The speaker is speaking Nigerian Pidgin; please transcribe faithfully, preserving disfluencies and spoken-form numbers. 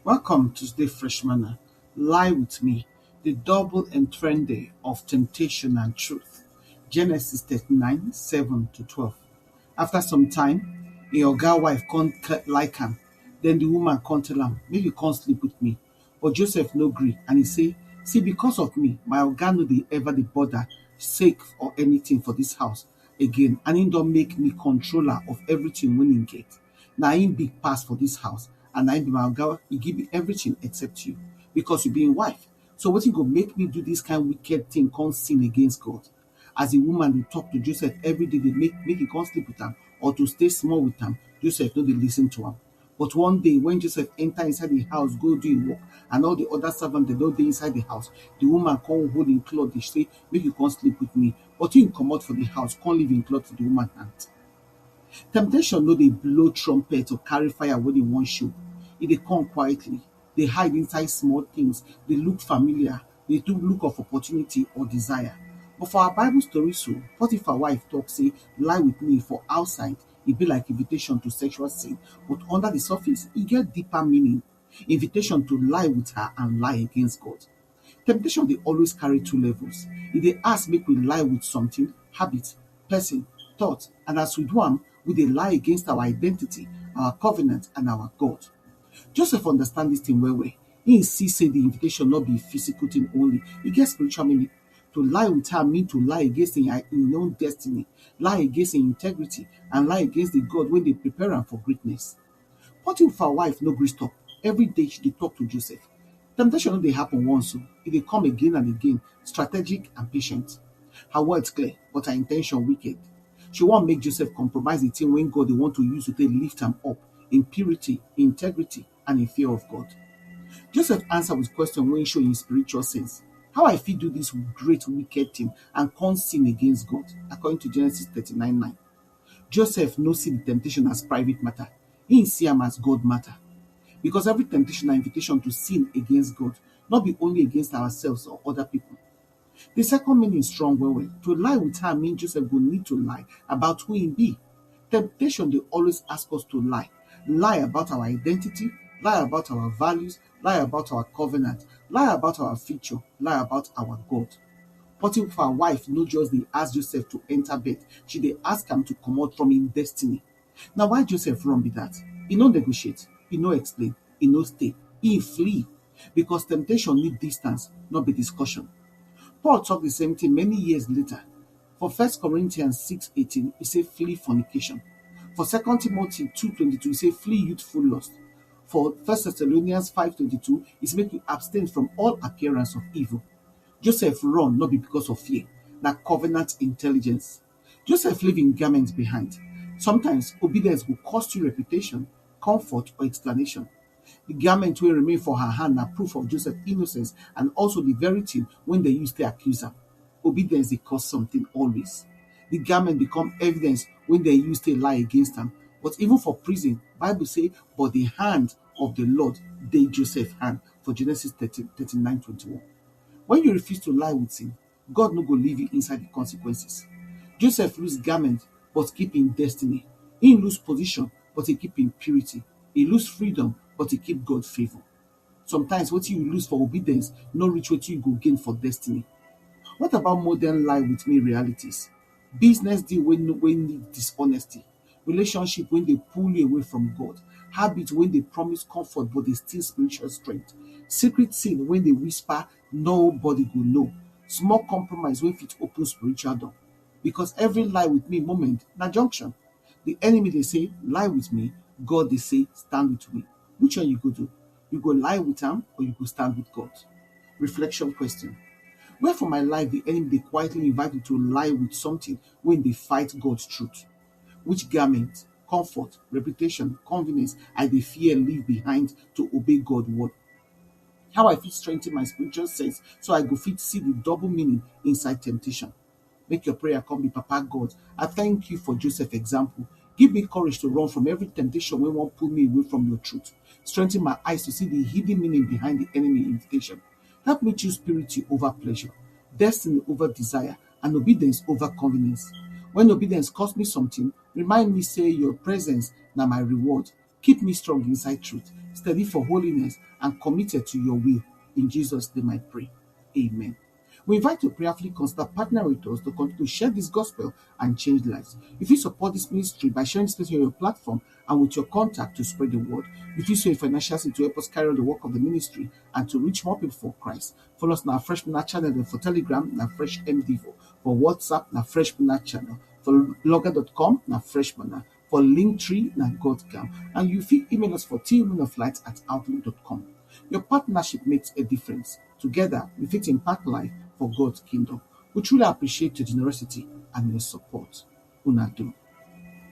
Welcome to the Fresh Manna. Lie with me. The double entendre of temptation and truth. Genesis thirty-nine, seven to twelve. After some time, a oga wife come like am. Then the woman come tell am, "Make you come sleep with me." But Joseph no gree, and he say, "See, because of me, my oga no dey ever dey bother sake or anything for this house again, and he don make me controller of everything when he get. Now he big pass for this house, and I be my oga, he give me everything except you, because you be him wife. So what he go make me do this kind wicked thing, come sin against God?" As the woman dey talk to Joseph every day, dey make make he come sleep with am or to stay small with am, Joseph no dey listen to am. But one day, when Joseph enter inside the house, go do him work, and all the other servants, they don't dey inside the house, the woman come hold him cloth, they say, "Make you come sleep with me." But he comot for the house, come leave him cloth for the woman hand. Temptation no dey blow trumpet or carry fire when he wan show. E dey come quietly, dey hide inside small things, dey look familiar, dey do look of opportunity or desire. But for our Bible story so, Potiphar wife talk say, "Lie with me for outside, e be like invitation to sexual sin, but under the surface, e get deeper meaning. Invitation to lie with her and lie against God." Temptation dey always carry two levels. E dey ask make we lie with something, habit, person, thought, and as we do am, we dey lie against our identity, our covenant, and our God. Joseph understand this thing well well. He see say the invitation not be physical thing only. E get spiritual meaning. To lie with her mean to lie against him, him own destiny, lie against him integrity, and lie against the God when they prepare am for greatness. Potiphar wife no gree stop. Every day she dey talk to Joseph. Temptation no dey happen once o, e dey come again and again, strategic and patient. Her words clear, but her intention wicked. She wan make Joseph compromise the thing when God dey want to use to take lift am up in purity, in integrity, and in fear of God. Joseph answer with question when show him spiritual sense. "How I fit do this great wicked thing and come sin against God?" According to Genesis thirty-nine nine. Joseph no see the temptation as private matter. He see am as God matter. Because every temptation na invitation to sin against God, not be only against ourselves or other people. The second meaning strong well well. To lie with her mean Joseph go need to lie about who he be. Temptation dey always ask us to lie. Lie about our identity, lie about our values, lie about our covenant, lie about our future, lie about our God. Potiphar wife no just dey ask Joseph to enter bed, she dey ask am to comot from him destiny. Na why Joseph run be that. He no negotiate, he no explain, he no stay, he flee. Because temptation need distance, not be discussion. Paul talk the same thing many years later. For First Corinthians six eighteen, he say, "Flee fornication." For Second Timothy two twenty-two, he say, "Flee youthful lust." For First Thessalonians five twenty-two, he say, "Make you abstain from all appearance of evil." Joseph run not be because of fear, na covenant intelligence. Joseph leave him garment behind. Sometimes obedience will cost you reputation, comfort, or explanation. The garment wey remain for her hand na proof of Joseph innocence and also the very thing wey dem use take accuse am. Obedience dey cost something always. The garment become evidence wey dem use take lie against am. But even for prison, Bible say, "But the hand of the Lord dey Joseph hand," for Genesis thirteen, thirty-nine twenty-one. When you refuse to lie with him, God no go leave you inside the consequences. Joseph lose garment, but keep in destiny. He lose position, but he keep in purity. He lose freedom, but he keep God favor. Sometimes what you lose for obedience no reach what you go gain for destiny. What about modern lie with me realities? Business deal wey no, wey need dishonesty, relationship wey dey pull you away from God, habit wey dey promise comfort but dey steal spiritual strength, secret sin wey dey whisper nobody go know, small compromise wey fit open spiritual door. Because every lie with me moment na junction. The enemy dey say, "Lie with me," God dey say, "Stand with me." Which one you go do? You go lie with am or you go stand with God? Reflection question. Where for my life the enemy dey quietly invite me to lie with something wey dey fight God's truth? Which garment, comfort, reputation, convenience I dey fear leave behind to obey God word? How I fit strengthen my spiritual sense so I go fit see the double meaning inside temptation? Make your prayer come be, "Papa God, I thank you for Joseph example. Give me courage to run from every temptation wey wan pull me away from your truth. Strengthen my eyes to see the hidden meaning behind the enemy invitation. Help me choose purity over pleasure, destiny over desire, and obedience over convenience. When obedience cost me something, remind me say your presence na my reward. Keep me strong inside truth, steady for holiness, and committed to your will. In Jesus' name I pray. Amen. We invite you to prayerfully consider partnering with us to continue to share this gospel and change lives. If you support this ministry by sharing this message on your platform and with your contact to spread the word, if you sow a financial seed to help us carry on the work of the ministry and to reach more people for Christ, follow us on our Fresh Manna channel and for Telegram, na Fresh M Devo. For WhatsApp, na Fresh Manna channel. For blogger dot com, na Fresh Manna. For Linktree, na God Camp. And you fit email us for tillmanoflight at outlook dot com. Your partnership makes a difference. Together, we fit impact life for God's kingdom. We truly appreciate your generosity and your support. Una do.